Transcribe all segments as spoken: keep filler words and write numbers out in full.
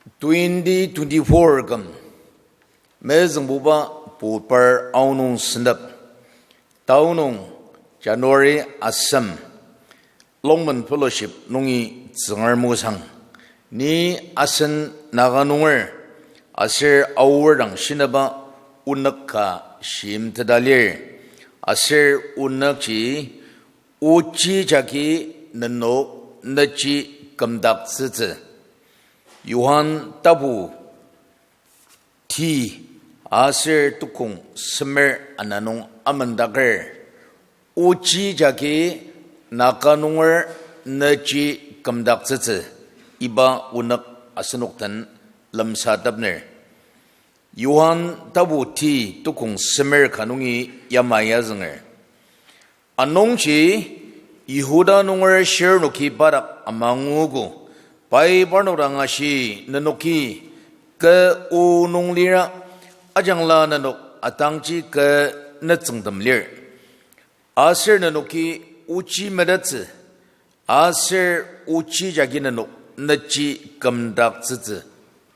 Twenty twenty-four küm mezüngbuba Budbar aonung sentep. Tao nung January asem, Longmen Fellowship nungi Tsüngrem osang. Ni asen Naga nunger aser Aor dang shinaba onük ka shimteta lir. Aser onükji, Ochi jagi nenok nüji kümdaktsütsü. Johan tapu ti aser tukong semer ana nung amendaker, ochi jagi Naga nunger nüji kümdaktsütsü, iba onük asenok den lemsatepner. Johan tapu ti tukong semer ka nungi yamai azünger. Anungji Yihuda nunger shirnoki pa dak amanguogo, pai parnok dang ashi, nenoki kü o nung lira, ajangla nenok atangji kü nütsüngtem lir. Aser nenoki ochi metettsü, aser ochi jagi nenok nüji kümdaktsütsü,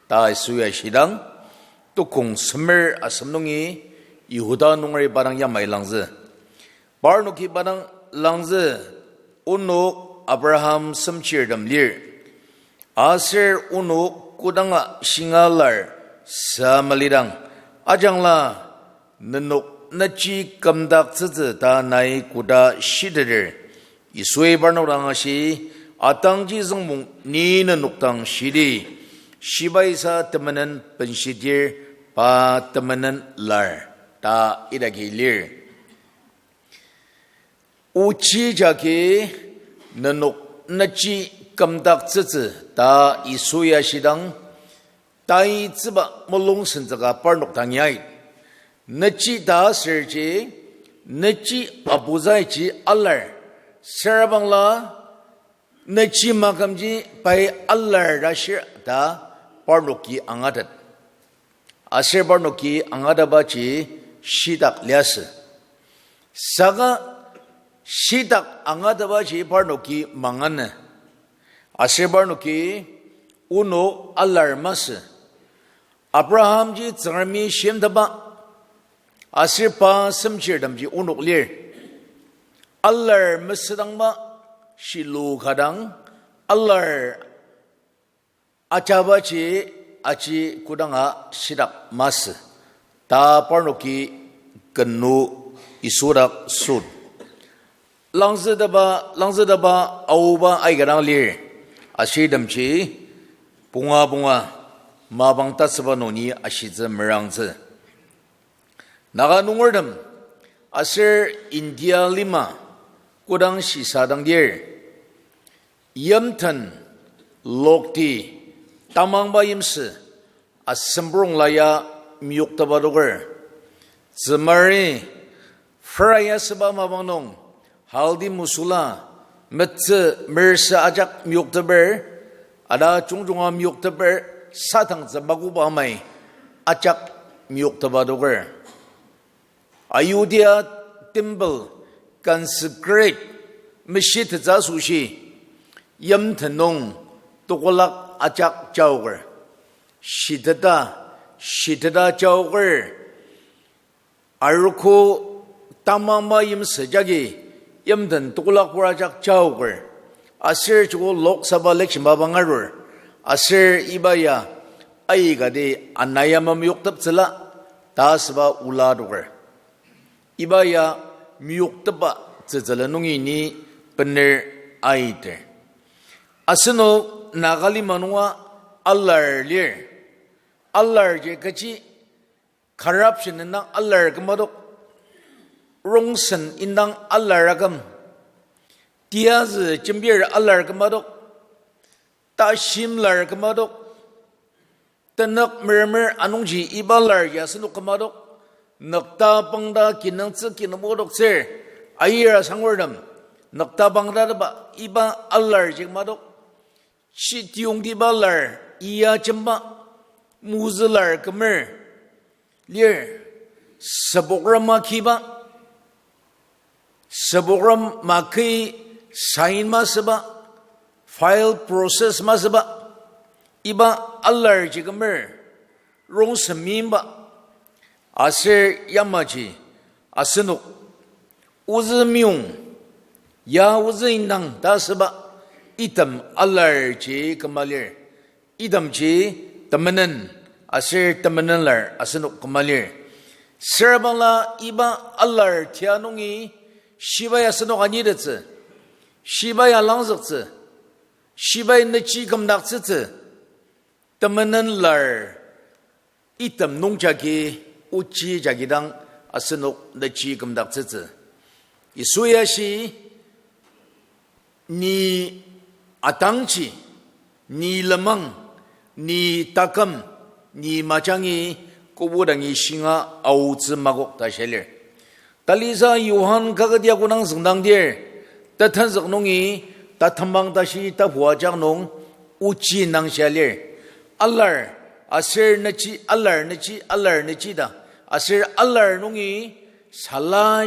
ta Yisui ashidang, tukong semer asem nungi Yihuda nungeri pa dang yamai langzü. Parnoki pa dang langzü, onok Abraham semchirtem lir. Aser onok kodanga shinga lar sa malidang, ajangla nenok nüji kümdaktsütsü ta nai koda shiteter. Yisui parnok dang ashi, atangji züngmung ni nenok dang shidi, shibaisa temenen benshidir pa temenen lar, ta idaki lir. Ochi jagi nenok nüji kümdaktsütsü ta Yisui ashidang, taitsüba mulung senzüka parnok dang yai. Nüji ta aserji, nüji abuzaiji alar, sürabangla nüji makümji pai alar ta shir ta parnoki angatet. Aser parnoki angatetbaji shitak liasü. Saka shitak angatetbaji parnoki manganü. Aser parnoki onok alar masü. Abrahamji Tsüngremi shimteba, aser pa semchirtemji onok lir. Alar mesüdangba shilu ka dang, alar ajabaji aji kodanga shitak masü ta parnoki kenu Yisu dak sot. Langzütaba, langzütaba aoba aika dang lir. Ashitemji punga punga mapang tatsüba nung ni ashitsü merangtsü. Naga nungertem aser India lima kodang shisadangdir, yimten, lokti, tamangba yimsü, asemprongla ya meyoktepa toker. Tsümari fry asüba mapang nung haldi masala, metsü, mersü ajak meyokteper, ada jungjunga meyokteper, satangtsü makuba amai ajak meyoktepa toker. Ayodhya temple consecrate meshitettsü asoshi, yimten nung tekolak ajak jaoker. Shiteta, shiteta jaoker. Arogo tamangba yimsü jagi yimten tekolak pur ajak jaoker. Aser joko Lok Sabha election mapang arur. Aser iba ya aikati ana ya meyokteptsüla ta asüba ola toker. Iba ya meyoktepba tsütsüla nungi ni bener aiter. Asenok Naga lima nunga alar lir. Alar ji kechi corruption indang alar kümadok, rongsen indang alar aküm, tiyazü jembir alar kümadok, tashimlar kümadok, tenük meremer anungji iba lar ya asenok kümadok, nükta pangta kinungtsü kinungpokdoktsür, ayir asangurtem, nükta pangta teba iba alar ji kümadok, shitiyongtiba lar iya jemba, mozülar kümer lir, sübokrem akiba, sübokrem maki sign masüba, file process masüba, Iba alarji kümer rongsen meimba, aser yamaji asenok ozü meyong, ya ozü indang ta asüba item alarji küma lir. Itemji temenen aser temenen alar asenok küma lir. Süra bangla iba alar tia nungi shibai asenok anitettsü, shibai alangzüktsü, shibai nüji kümdaktsütsü, temenen lar item nungjagi, ochi jagi dang asenok nüji kümdaktsütsü. Yisui ashi, ni atangji, ni lenmang, ni taküm, ni majangi, kobo dangi shinga aotsü makok ta shia lir. Talisa Johan kaketi akodang züngdangdir, tetenzük nungi tatembang tashi tapu ajak nung ochi nang shia lir. Alar, aser nüji, alar nüji, alar nüji ta, aser alar nungi sala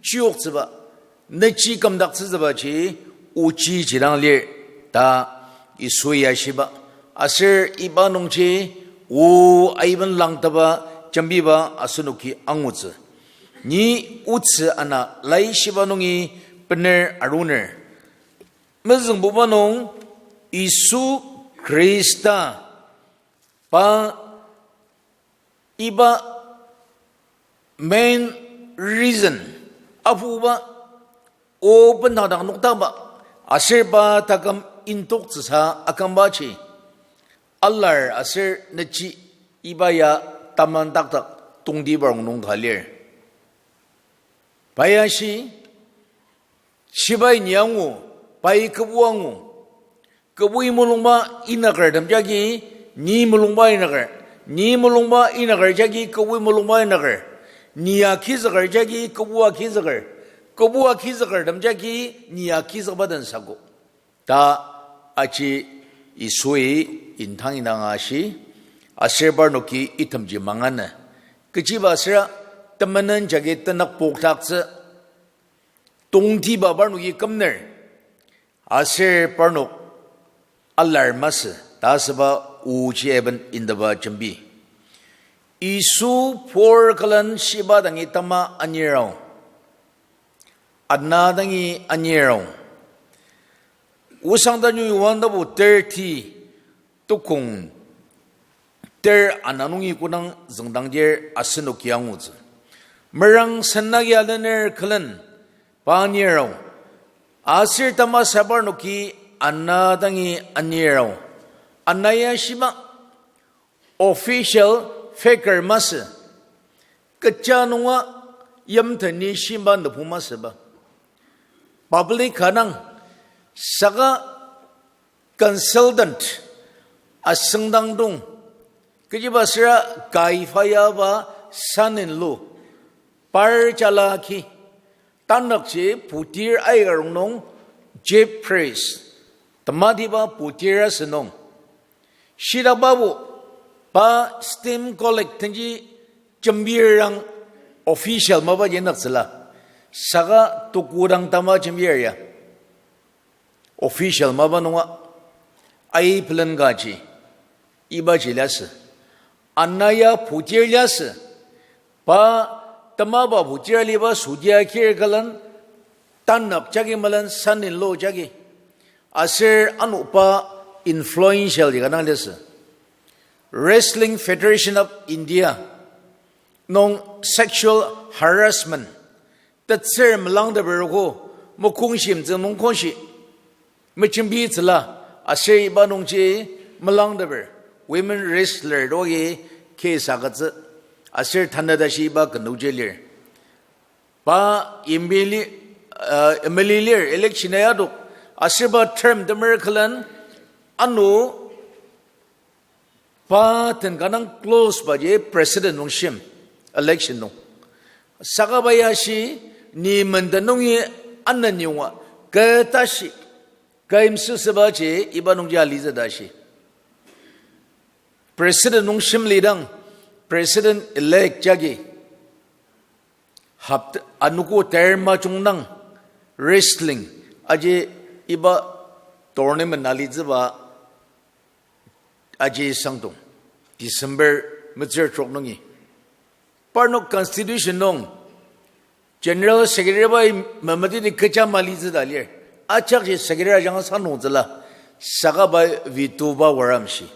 chiyoktsüba, nüji kümdaktsütsübaji ochi jidang lir ta Yisui ashiba. Aser iba nungji o aiben langtaba jembiba asenoki angutsü. Ni otsü ana laishiba nungi bener aruner. Mezüngbuba nung Yisu Khrista pa iba main reason, apuba o bendang dang noktaba, aser pa taküm intoktsüsa akümbaji, alar aser nüji iba ya taman taktak tongtibang nung ka lir. Pai ashi, shibai ni angu, pai kübu angu. Kübui mulungba inakertem jagi ni mulungba inaker. Ni mulungba inaker jagi kübui mulungba inaker. Ni agizüker jagi kübu agizüker. Kübu agizükertem jagi ni agizükba den saku ta aji Yisui indang indang ashi, aser parnoki itemji manganü. Kechiba asüra temenen jagi tenük pokdaktsü, tongtiba parnoki kümner, aser parnok alar masü ta asüba oji aiben indaba jembi. Yisu pur külen shiba dangi tama anirao, ana dangi anirao. Osang Tanü Yohan tapu thirty, tukong ter ana nungi kodang züngdangdir asenoki angutsü. Merang senagi alener külen pa anirao, aser tama sabar noki ana dangi anirao. Ana ya shiba official figure masü, kecha nunga yimten ni shimba nübu masüba, public ka dang, saka consultant asüngdangdong, kechiba süra Kaifa yaba son-in-law, par jala ki, tanükji putir aika rongnung chief priest, tematiba putir asünung. Shitakbabo, pa stem collect tenji jembirang official mapa ji nüktsüla. Saka tuku dang tama jembir ya official mapa nunga, ai pelen kaji, ibaji liasü. Ana ya putir liasü. Pa temaba putir aliba sodia kir külen, tanük jagi melen son-in-law jagi. Aser ano pa influential ji ka dang liasü. Wrestling Federation of India nung sexual harassment tetsür melangteper ko, mokongshimtsü nung kongshi mejembitsüla, aser iba nungji melangteper, women wrestler togi case agütsü, aser tanü tashi iba kenoji lir. Pa M P, uh, M L A lir, election ayadok, aser pa term temer külen, ano pa den ka dang close baji president nung shim, election nung. Saka pa ya shi, ni menden nungi anen yonga, kü tashi, kü yimsüsübaji iba nungji alitsü ta shi. President nung shim lidang, president elect jagi, hap, anogo ter majung dang wrestling aji iba tournament alitsüba Aji sangdong, December metsür trok nungi. Parnok constitution nung General Secretary bai memeteti kecha malitsü ta lir. Ajakji secretary ajanga sangdongtsüla, saka pai veto power amshi.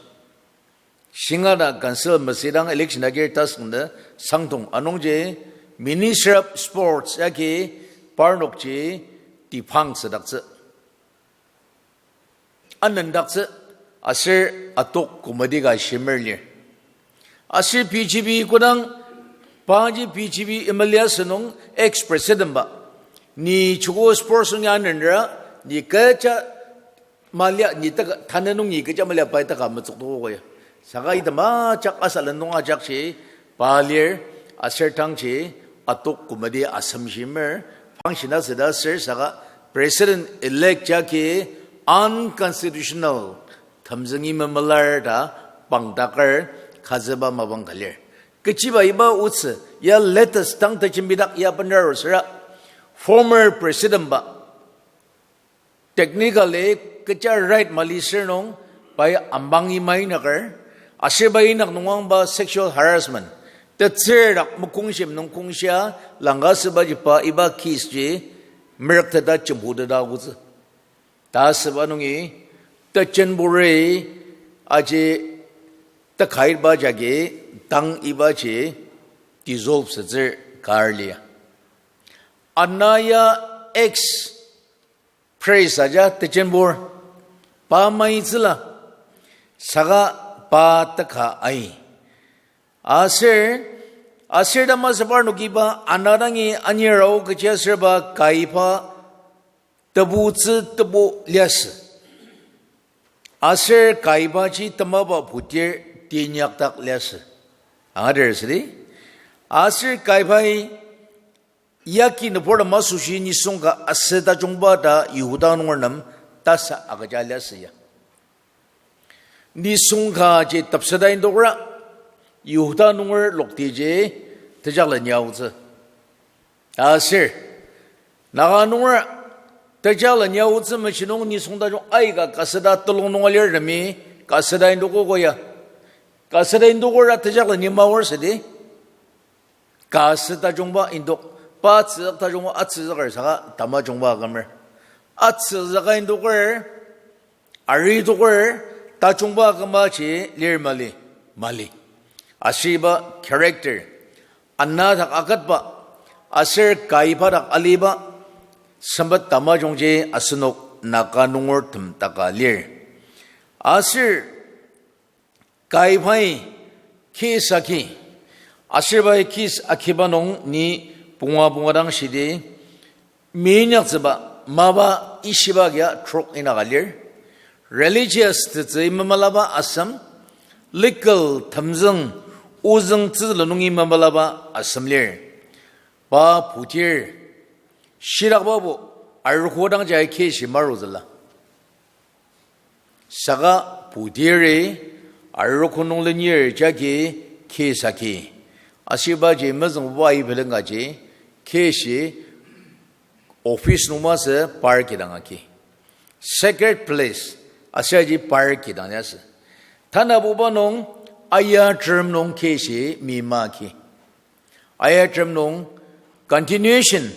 Shinga na council mesüdang election agir tasüngda sangdong anungji Minister of Sports yagi parnokji debunk südaktsü, anendaktsü, aser atok committee ka shimer lir. Aser B J P kodang, paji B J P M L A asünung ex-president ba, ni joko sports nung ya anenra, ni kecha malia, ni taka, tanü nung ni kecha malia pai taka metsüktokogo ya. Saka item ajak asalan nung ajakji pa lir, aser tangji atok committee asem shimer, function asüda aser saka president-elect jagi unconstitutional, temzüngi memelar ta pangdaker kazüba mapang ka lir. Kechiba iba otsü ya latest tang tejembidak ya benaru süra former president ba technically kecha right mali sür nung pai ambangi mainaker, aser pai inak nungang ba sexual harassment, tetsür dak mekongshim nung kongshia langka sübaji pa iba case ji merükteta jembuteta aotsü. Ta süba nungi tejenburi aji tekaiba jagi tang ibaji dissolve sütsür kar lia. Ana ya ex-president aja tejenbur, pa maitsüla, saka pa teka ai. Aser, aser tama separnoki ba ana dangi anirao kechi aser pa kaiba tebutsü tebu liasü. Aser kaibaji temaba putir tinyakdak liasü. Angater südi. Aser kaibai yagi nübortem asoshi nisung ka asü tajungba ta Yihuda nunger nem tasa agüja liasü ya. Nisung kaji tepseta indokra, Yihuda nunger loktiji tejaklen ya aotsü. Aser, Naga nunger tejaklen ya aotsü mashi nung nisung tajung aika kasüta telung nung alirtemi kasüta indokogo ya. Kasüta indokra tejaklen ya maor südi. Kasü tajungba indok, pa tsüzük tajungba atsüzüker saka tamajungba akümer. Atsüzüka indoker, ari toker, tajungba akümaji lir mali, mali. Ashiba character, ana dak aketba, aser kaiba dak aliba, sempet tamajungji asenok Naga nungertem taka lir. Aser kaibai case agi, aser pai case agiba nung ni punga punga dang shidi, minyaktsüba mapa ishiba agia trok inaka lir. Religious tetsü memelaba asem, legal temzüng ozüng tsüla nungi memelaba asem lir. Pa putir, shitakbabo, arogo dang jai case marutsüla. Saka putiri arogo nung lenir jagi case agi. Ashibaji mezüngbuba ai peleng kaji case office nung masü park kidang agi. Sacred place, aser aji park kidang liasü. Tanabuba nung aya term nung case mima agi. Aya term nung continuation,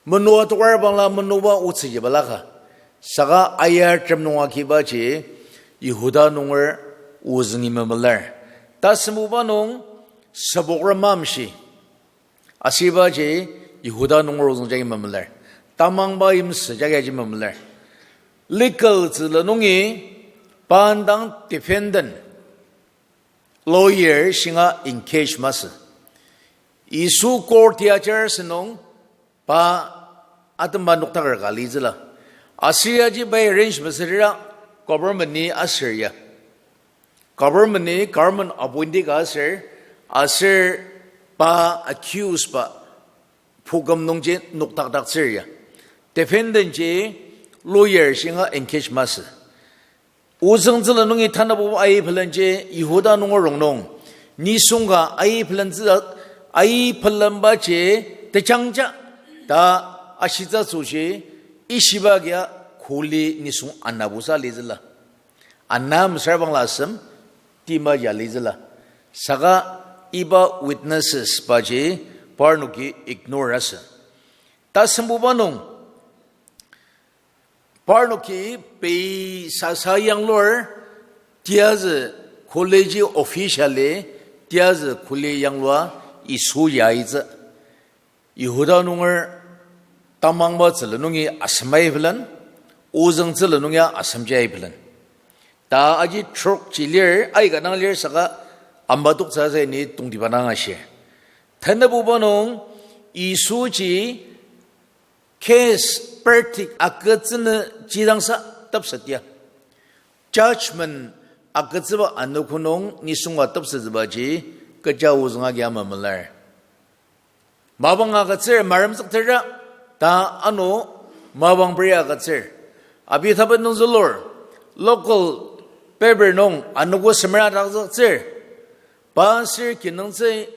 menua tokar bangla menuba otsüji balaka. Saka aya term nung agibaji Yihuda nunger ozüngi memelar. Tasembuba nung sebok rema amshi. Ashibaji Yihuda nunger ozüng jagi memelar. Tamangba yimsü jagi aji memelar. Legal tsüla nungi pa indang defendant lawyer shinga engage masü. Yisu court ya ajar asünung pa atemba noktaker ka litsüla. Aser yaji pai arrange masüra government ni aser ya. Government ni government appointee ka aser, aser pa accused ba poküm nungji noktakdaktsür ya. Defendant ji lawyer shinga engage masü. Ozüng tsüla nungi tanabuba ai pelenji Yihuda nunger rongnung, nisung ka ai pelentsü, ai pelenbaji tejangja ta ashitsü asoshi ishiba agia kuli nisung anabusa litsüla. Ana mesüra bangla asem, tima yalitsüla. Saka iba witnesses baji parnoki ignore asü. Tasembuba nung, parnoki pei sasa yanglur, tiyazü college officially, tiyazü kuli yanglua Yisu yaitsü. Yihuda nunger tamangba tsüla nungi asem ai pelen, ozüng tsüla nungi asem ji ai pelen. Ta aji trok ji lir, aika dang lir saka amatoktsü sa ni tongtiba dang ashi. Tenebuba nung Yisuji case verdict agütsünü jidangsa tepset ya. Judgment agütsüba anogo nung nisunga tepsettsübaji kecha ozüng agi ama melar. Mapang agütsür maremzüktera, ta ano mapang peri agütsür. Abi tapen nung zülur, local paper nung anogo semera takzüktsür. Pa sür kinungtsü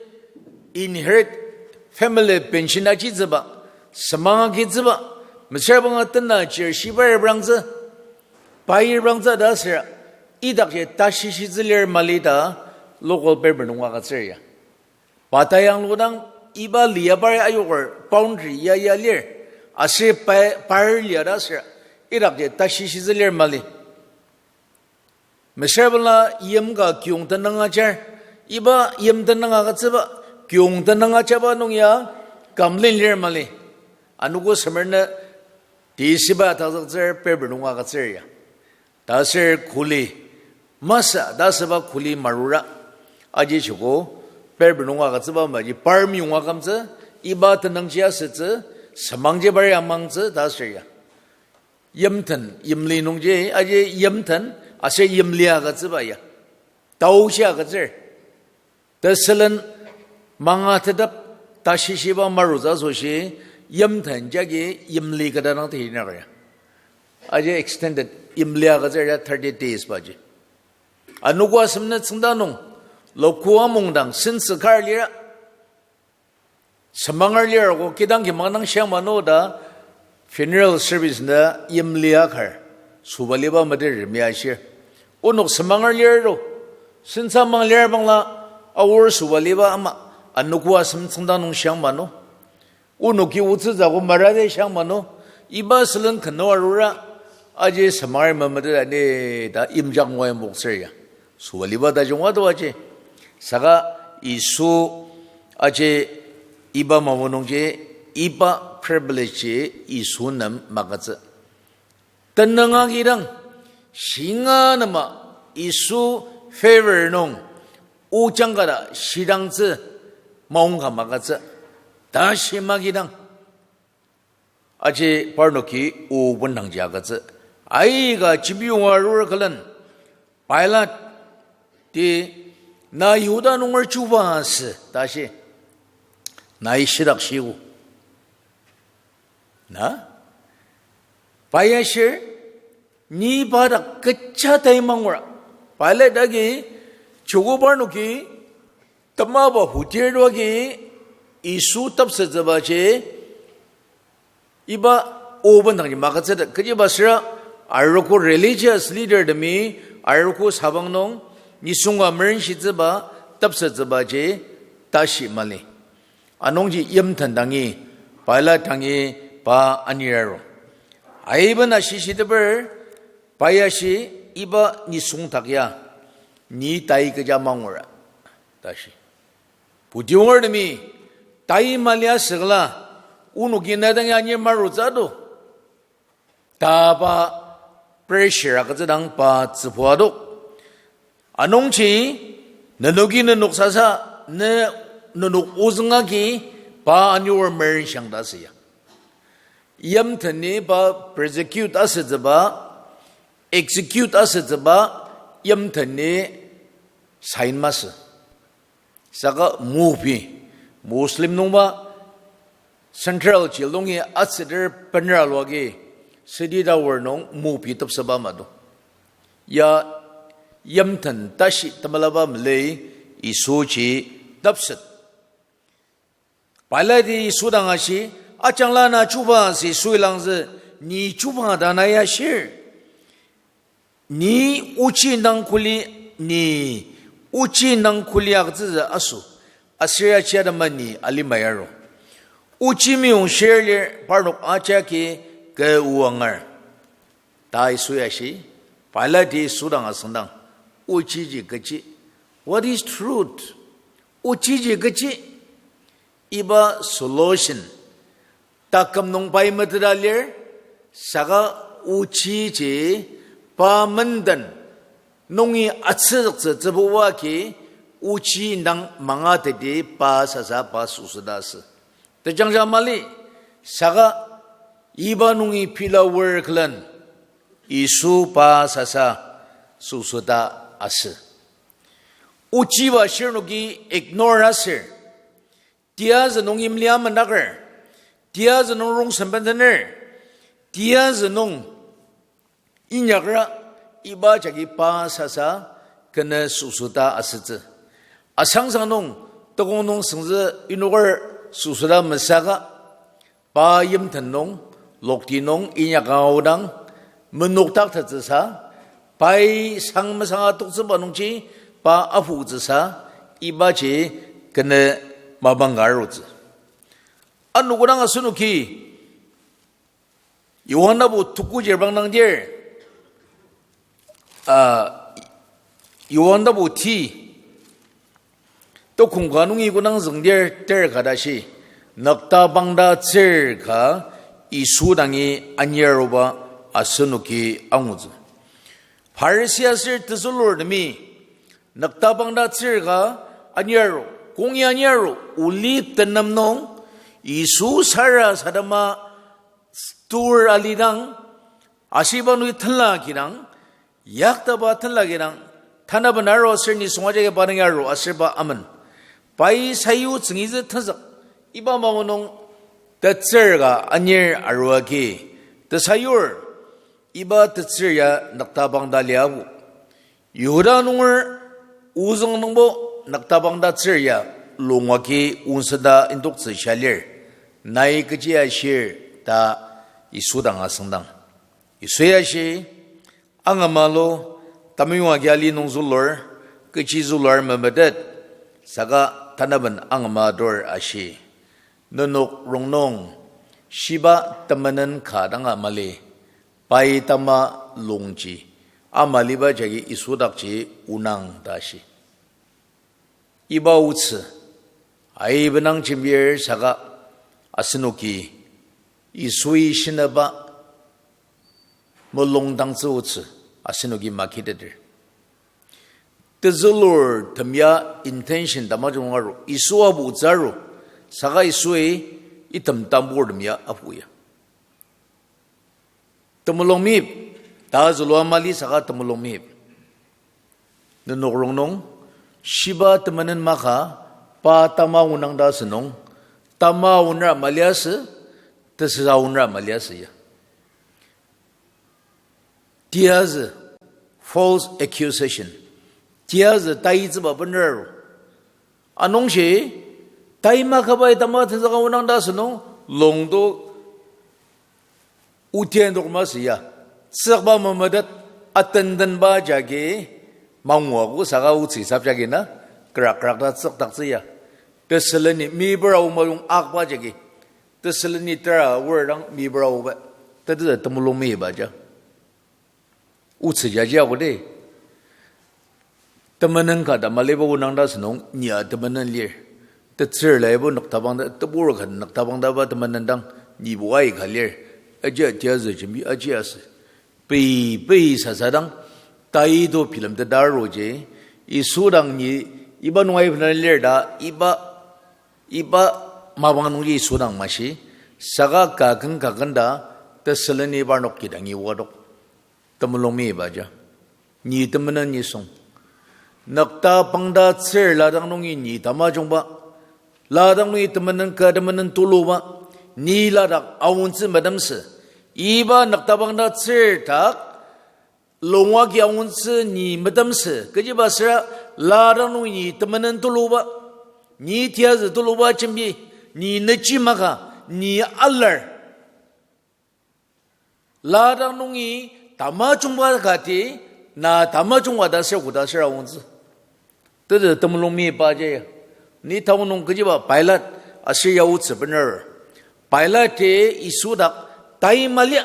inherit family pension ajitsüba, semang agitsüba, mesüra banga tena chir shiba reprangtsü, pa reprangtsü ta süra, idakji tashi shitsü lir mali ta local paper nung agütsür ya. Pa ta yangludang iba lia par ayoker boundary ya ya lir, aser pa, par lia ta süra, idakji tashi shitsü lir mali. Mesüra bala yim ka kiyong tenüng ajar, iba yim tenüng agütsüba, kiyong tenüng ajaba nung ya complain lir mali. Anogo semer nü tishiba takzüktsür paper nung agütsür ya. Ta ser kuli, masü ta süba kuli marura, aji joko, paper nung agütsüba maji par meyong akümtsü, iba tenüngji asütsü, semangji par amangtsü ta ser ya. Yimten, yimli nungji, aji yimten, aser yimli agütsüba ya. Taoji agütsür. Tesülen mangatetep tashishiba marutsü asoshi, yimten jagi yimli keta dang teinaka ya. Aji extended yimli agütsür ya thirty days baji. Anogo asem nü tsüngda nung, loku amongdang sentsü kar lira. Semanger lir ko kidang kimang dang shiang mano ta funeral service nü yimli akar, sobaliba metet remi ashir. Onok semanger lir to, sentsü mang lir bangla aor sobaliba ama anogo asem tsüngda nung shiang mano. Onoki otsütsü ko marate shiang mano. Iba sülen kenu arura, aji semanger memetet ani ta imjak ngua imboktsür ya. Sobaliba tajungwa to aji. Saka Yisu aji iba mapang nungji, iba privilege ji Yisu nem magütsü. Tenüng agidang, shinga nema Yisu favor nung, ojang kata shidangtsü maongka magütsü. Tashi magidang. Aji parnoki o bendangji agütsü. Aika jembiyonga arur külen, Pilat, ti, na Yihuda nunger chuba asü, ta shi. Nai shidak shiogo. Na? Pa ya shir, ni pa dak kecha tai mangura. Pilat agi, joko parnoki, temaba putir to agi, Yisu tepsettsübaji, iba o bendangji magütsütet, kechiba süra, arogo religious leader temi, arogo sabang nung, nisunga merenshitsüba, tepsettsübaji, tashi mali. Anungji yimten dangi, Pilat dangi, pa anir aru. Aiben ashishiteper, pa ya shi, iba nisung dak ya, ni tai kecha mangura, ta shi. Puti onger temi, tai mali asükla, onoki na dang ya anir marutsü to. Ta pa pressure agütsüdang pa tsübua to. Anungji, nenoki nenok sasa, ne, nenok ozüng agi, pa anir merenshang ta asü ya. Yimteni pa prosecute asütsüba, execute asütsüba, yimteni sign masü. Saka mophi, Muslim nungba Central Jail nungi atsüter benra luagi City Tower nung mophi tepseba mado. Ya yimten tashi temelaba melei Yisuji tepset. Pilate-i Yisu dang ashi, ajangla na chuba si süilangzü, ni chuba ta na ya shir. Ni ochi indang kuli, ni ochi indang kuli agütsütsü aso, aser aji atema ni alimai aru. Ochi meyong shir lir parnok ajaki kü oangar. Ta Yisui ashi, Pilate-i Yisu dang asüngdang, ochiji kechi? What is truth? Ochiji kechi? Iba solution taküm nung pai meteta lir, saka ochiji pa menden nungi atsüktsü tsübuba agi ochi indang mangateti pa sasa pa süsüta asü. Tejangja mali, saka iba nungi pila wor külen Yisu pa sasa süsüta asü. Ochiba shirnoki ignore asür, tiyazü nung yimli amenaker, tiyazü nung rongsen bendener, tiyazü nung inyakra, iba jagi pa sasa kenü süsüta asütsü. Asangsang nung, tekong nung süngzü inoker süsüta mesaka, pa yimten nung, lokti nung inyaka aodang, menokdaktettsüsa, pai sang mesanga toktsüba nungji pa aputsüsa, ibaji kenü mapang ka arutsü. Ano kodang asenoki Yohana bo tuku jirbang dang dir, ah, Yohana bo ti, tokong ka nungi kodang züngdir ter ka ta shi, nüktabangta tsür ka Yisu dangi anir aruba asenoki angutsü. Pharisi aser tezülurtemi nüktabangta tsür ka anir aru, kongi anir aru, Olive tenem nung Yisu sarasadema tur alidang, ashiba nungi tenla kidang, yaktaba tenla kidang, tanaben aru aser nisung ajaki pa nungi aru aser pa amen. Pai sayu tsüngizü tenzük, iba mao nung tetsür ka anir aruagi, tesayur, iba tetsür ya nüktabangta liabu. Yihuda nunger ozüng nungbo nüktabangta tsür ya lungwagi onseta indoktsü sha lir, nai kechi ashir ta Yisu dang asüngdang, Yisui ashi, angamalo, tamiyong agi ali nung zülur, kechi zülur memetet, saka tanaben angama adur ashi, nenok rongnung, shiba temenen ka danga mali, pai tama lungji, amaliba jagi Yisu dakji onang ta shi. Iba otsü, aibenang jembir saka asenoki Yisui shinaba mulung dangtsü otsü asenoki makiteter. Tezülurtem ya intention tamajung aru, Yisu apu otsü aru, saka Yisui item tambur tem ya apu ya. Temulung meyip, ta zülua mali saka temulung meyip. Nenok rongnung, shiba temenen maka, pa tama onang ta asünung, tama onra maliasü, tesüsa onra maliasü ya. Tiyazü, false accusation. Tiyazü taitsüba bener aru. Anungji, tai makabai tama tenzüka onang ta asünung, lungdo otiendok masü ya. Tsükba memetet, atendenba jagi manguago saka otsü sap jagi na, krak krak ta tsükdaktsü ya. Tesüleni mibra o mayong akba jagi, tesüleni tera werdang mibra oba, tete temulung miba ja. Otsü jaji ako de. Temenen ka ta maliba onang ta asünung, nia temenen lir. Tetsür laibo nüktabang ta, tebur ka nüktabang ta ba temenen dang, nibo aika lir. Aji tiyazü jembi aji asü. Pei, pei sasadang, tai to bilemteta aruji, Yisu dang ni, iba nung aibena lir ta, iba, iba mapang nungji Yisu dang mashi, saka kaken kaken ta, tesüleni parnok kidangi wadok. Temulung miba ja. Ni temenen nisung. Nüktabang ta tsür ladang nungi ni tamajungba. Ladang nungi temenen ka temenen tuluba. Ni ladak aontsü metemsü. Iba nüktabang ta tsür dak lungwagi aontsü ni metemsü. Kechiba süra ladang nungi ni temenen tuluba. Ni tiyazü tuluba jembi. Ni nechi maka. Ni alar. Ladang nungi tamajungba kati, Na tamajung wada ser koda ser aontsü. Tete temulung mi paji. Ni taonung kechiba Pilate aser ya otsü bener. Pilate-i Yisu dak tai malia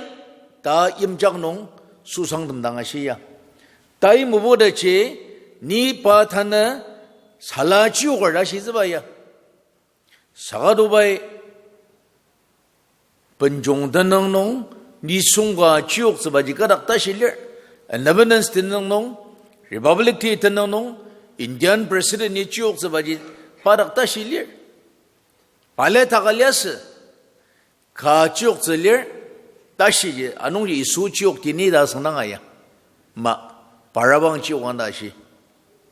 ta yimjak nung Sosangtem dang ashia. Tai mubodetji ni pa tanü sala chiyokar ta shitsüba ya. Saka tobai benjong tenüng nung nisung ka chiyoktsübaji kadak tashi lir. Independence tenüng nung, Republic Day tenüng nung, Indian President-i chiyoktsübaji pa dak tashi lir. Pale taka liasü. Ka chiyoktsü lir, tashiji, anungji Yisu chiyokti ni ta asüngdang aya. Ma, parabang chiyok anda shi.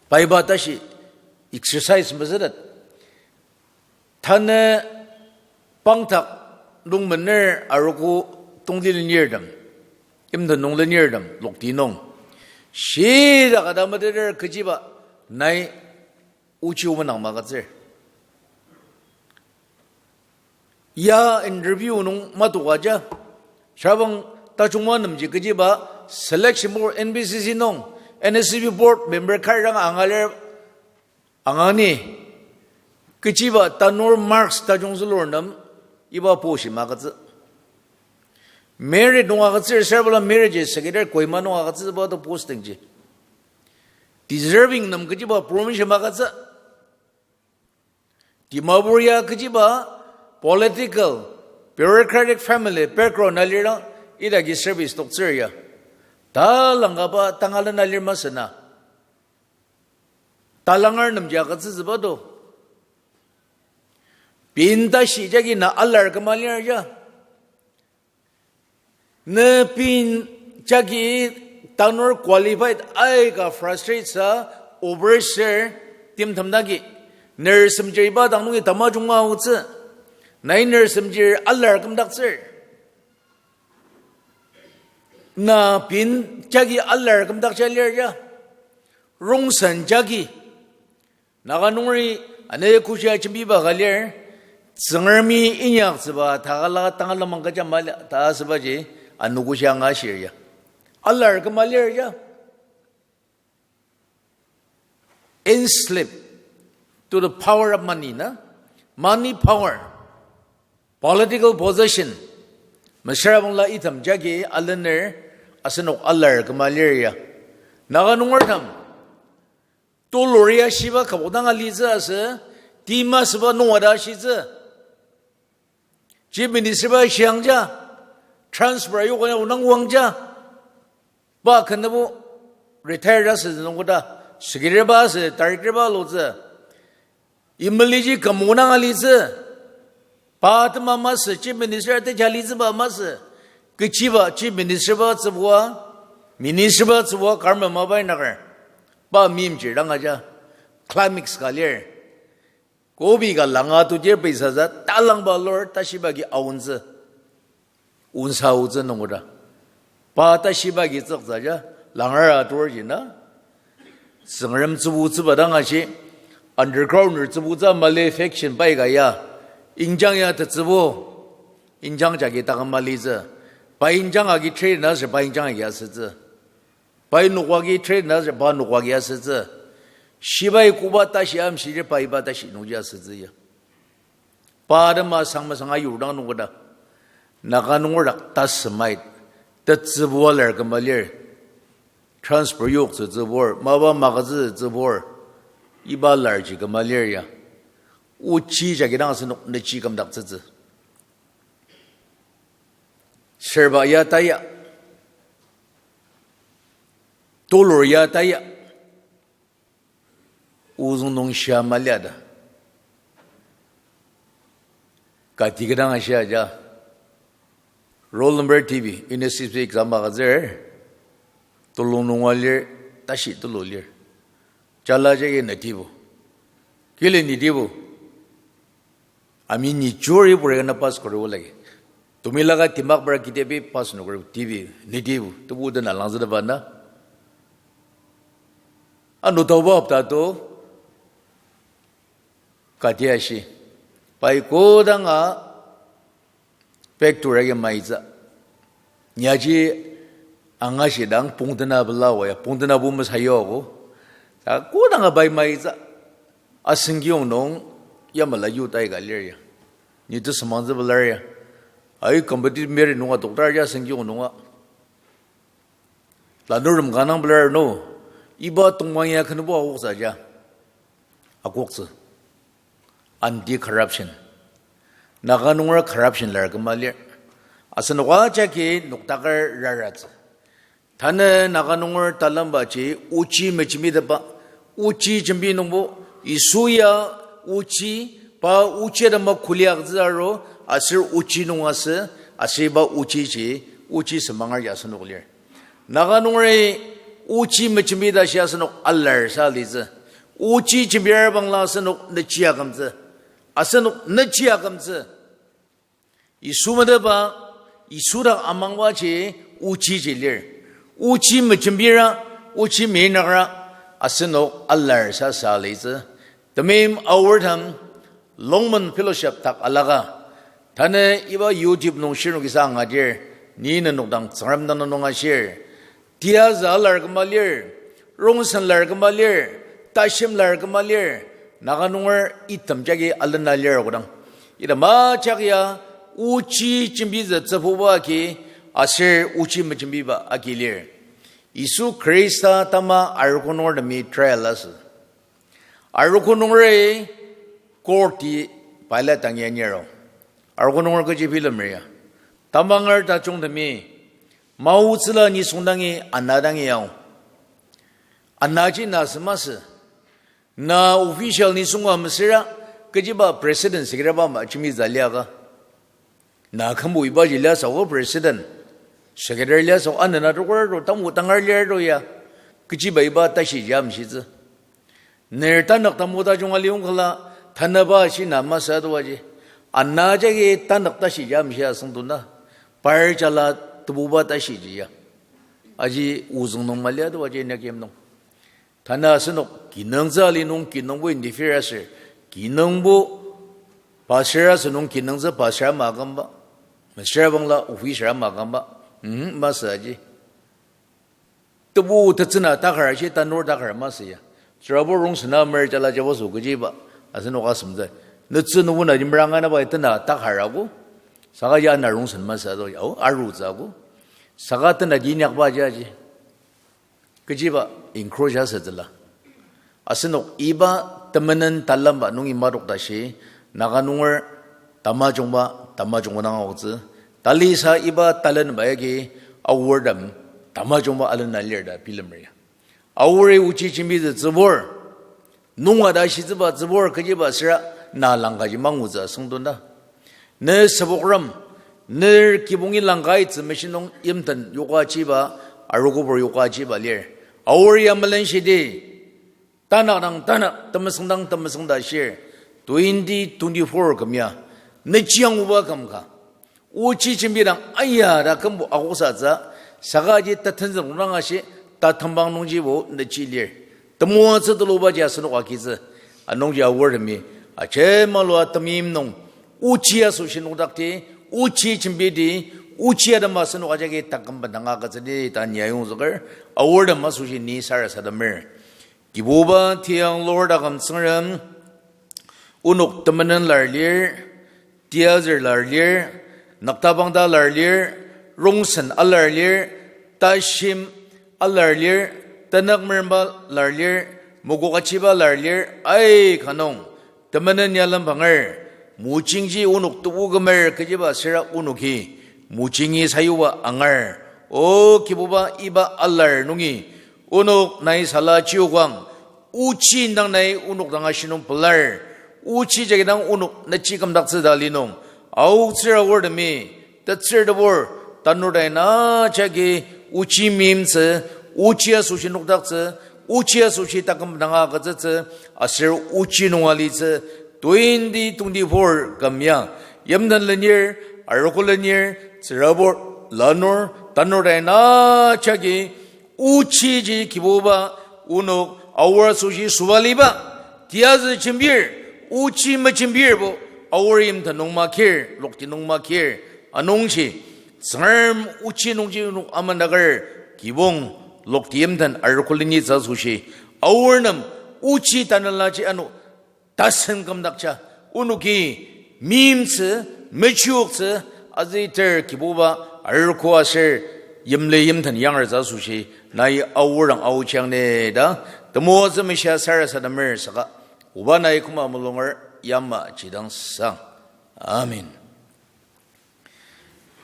Paiba tashi exercise mesütet. Tanü pangtak nung mener arogo tongti lenirtem, imten nung lenirtem, lokti nung. Shida kada meteter kechiba, nai ochi omenang magütsür. Ya interview nung matoka ja. Shabang tajungma nemji kechiba selection board N B C C nung N S C B board member kar dang angalir angani. Kechiba tanur marks tajung zülur nem iba post-i magütsü. Merit nung agütsür serbala merit ji secretary Kohima nung agütsüba to posting ji. Deserving nem kechiba promotion magütsü. Dimapur ya kechiba political, bureaucratic family background alirang idaki service toktsür ya. Talangkaba tangalen alir masü na. Talanger nemji agütsütsüba to. Pei tashi jagi na alar küma lir ja. Ne pei jagi tanur qualified aika frustrate sa overshare timtem dagi. Ner semjir iba dang nungi tamajung aotsü. Nai ner semjir alar kümdaktsür. Na pei jagi alar kümdakja lir ja. Rongsen jagi. Naga nungeri ane kushia jembiba ka lir, Tsüngremi inyaktsüba takala tanga lemang kecha mali ta asübaji anogo shia angashir ya. Alar küma lir ya. Enslaved to the power of money na, money power, political position, mesüra bangla item jagi alener asenok alar küma lir ya. Naga nungertem tuluria shiba kabodang alitsü asü, tima süba nungwada shitsü. Chief Minister ba shiangja, transfer yokanya onang wangja. Pa kenabo retire asü nungkoda, secretary ba asü, director ba lutsü. Imliji kümdang alitsü. Pa tema masü, Chief Minister teja litsüba masü. Kechiba Chief Minister ba tsübua, Minister ba tsübua government mabai nagar. Pa meimchir dang aja, climax ka lir. Kobi ka langa tutir peisaza talangba lur tashiba agi aontsü. Onsa aotsü nungkoda. Pa tashiba agi tsüktsü ja, langar atur ji na. Tsüngrem tsübutsüba dang ashi, underground-er tsübutsü mali faction pai ka ya, injang ya tetsübu, injang jagi taküm alitsü. Pa injang agi trade na aser pa injang agi asütsü. Pai nokwa agi trade na aser pa nokwa agi asütsü. Shibai koba tashi amshiji pa iba tashi nungji asütsü ya. Pa atema sang masang ayur dang nungkoda. Naga nunger dak tasümait. Tetsübu alar küma lir. Transfer yoktsü tsübur, mapa magütsü tsübur. Iba alarji küma lir ya. Ochi jagi dang asenok nechi kümdaktsütsü. Serba ya taya. Tulur ya taya. Ozüng nung shia maliata. Kati kidang ashia ja. Roll number T V, N S C B exam agütsür. Tulung nungwa lir, tashi tulu lir. Jala jagi netibo. Kili netibo. Ami ni juri puri kana pass koribo lagi. Tumi laga timak bara kitepi pass nokori T V, netibo. Tebu dena langzüdaba na. Ano taoba hopta to. Kati ashi. Pai kodanga back to ragi maitsü. Nyaji Angashidang pongtena pela wa ya, pongtena bu mesayogo. Ta kodanga pai maitsü. Asengkiyong nung yamala yu tai ka lir ya. Ni tesümangtsü pelar ya. Ai competitive merit nunga toktar ya asengkiyong nunga. Lanurtem kanang pelar no. Iba tongmang ya kenbo akoksa ja. Akoktsü. Anti-corruption. Naga nunger corruption lar küma lir. Asenok ajaki noktaker raratsü. Tanü Naga nunger talembaji ochi mejembitepba, ochi jembi nungbo, Yisu ya ochi, pa ochi atema kuli agütsü aru, aser ochi nung asü, aser iba ochiji, ochi semanger ya asenok lir. Naga nungeri ochi mejembi tashi asenok alar sa litsü. Ochi jembir bangla asenok nechi akümtsü. Asenok nechi akümtsü. Yisu metetba, Yisu dak amangbaji ochiji lir. Ochi mejembira, ochi meinakra, asenok alar sa sa litsü. Temeim aortem, Longmen Fellowship dak alaka. Tanü iba YouTube nung shirnokisa angadir, ni nenok dang Tsüngrem dang nung ashir. Tiyazü alar küma lir, rongsen lar küma lir, tashim lar küma lir, Naga nunger item jagi alena lir kodang. Item ajak ya, ochi jembitsü tsübuba agi, aser ochi mejembiba agi lir. Yisu Khrista tama arogo nungertemi trial asü. Arogo nungeri court-i Pilate dang ya niro. Arogo nunger kechi bilemer ya. Tamanger tajungtemi, maotsüla nisung dangi ana dangi ao. Anaji na sü masü. Na official nisunga mesüra, kechiba president secretary ba ma jembitsü liaka. Na kümbo ibaji liasü ako president, secretary liasü ako anena tokorto, tamu tangar lirto ya. Kechiba iba tashi jam shitsü. Ner tanak tamu tajung aliung kala, tanaba shi na masü atuaji. Ana jagi tanak tashi jam shi asüngduna. Par jala tebuba tashiji ya. Aji ozüng nung mali atuaji nyakyim nung. Tanü asenok kinungtsü ali nung kinungbo interfere asür, kinungbo pastor asünung kinungtsü pastor ama akümba, mesüra bangla officer ama akümba, mhm, masü aji. Tebu tetsüna takar ashi tanur takar masü ya. Tsürabo rongsen amer jala jabo sü kechiba, asenok asemtsü. Netsü nungu na jimrang ana bai tena takar ako, saka ya na rongsen masü ato, au, arutsü ako. Saka tena dinyakba aji aji. Kechiba encroach asütsüla. Asenok iba temenen talemba nungi madok tashi, Naga nunger tamajungba, tamajungba dang aotsü. Talisa iba talenba yagi aortem tamajungba alena lir ta bilemer ya. Aori ochi jembitsü tsübur. Nunga ta shitsüba tsübur kechiba süra na langkaji mangutsü asüngduna. Ne sübokrang, ne kibongi langkaitsü machine nung yimten yokachiba, arogobur yokachiba lir. Aor ya melenshidi, tanak dang tanak, temesüng dang temesüng ta shir, twenty twenty-four küm ya, nechi anguba küm ka. Ochi jembidang aya ta kümbo akoksatsü, sakaji tatenzük nung ashi, tatembang nungjibo nechi lir. Temoatsü tulubaji asenok agitsü, anungji aortemi, ajemalua temeim nung, ochi asoshi nokdakti, ochi jembidi, ochi atema asenok ajaki taküm bendanga agütsüdi ta ni ayongzüker, aortem asoshi ni sarasademer. Kibuba tiang Lord aküm Tsüngrem, onok temenen lar lir, tiyazür lar lir, noktabangta lar lir, rongsen alar lir, tashim alar lir, tenük meremba lar lir, mokokachiba lar lir, aika nung temenen ya lembanger, mojingji onok tebu kümer kechiba süra onoki mojingi sayuba angar. O Kibuba, iba alar nungi onok nai sala chiyukwang, ochi indang nai onok dang ashi nung pelar, ochi jagi dang onok nechi kümdaktsü ta linung, aoktsür aortemi, tetsür tebur, tanur tai na jagi ochi meimtsü, ochi asoshi nokdaktsü, ochi asoshi taküm bendanga agütsütsü, aser ochi nung alitsü, twenty twenty-four küm ya, yimten lenir, arogo lenir, tsürabur, lanur, tanur tai na jagi, ochiji Kibuba, onok aor asoshi sübaliba, tiyazü jembir, ochi mejembirbo, aor yimten nung makir, lokti nung makir, anungji, Tsüngrem ochi nungji onok amanaker, kibong lokti yimten arogo lenitsü asoshi, Aor nem ochi tanelaji ano tasen kümdakja, onoki meimtsü, mechiyoktsü, aziter Kibuba arogo aser yimli yimten yangertsü asoshi, nai Aor dang aochiang ni ta, temoatsü meshia sarasademer saka, oba nai koma mulunger yamaji dang sang. Amen.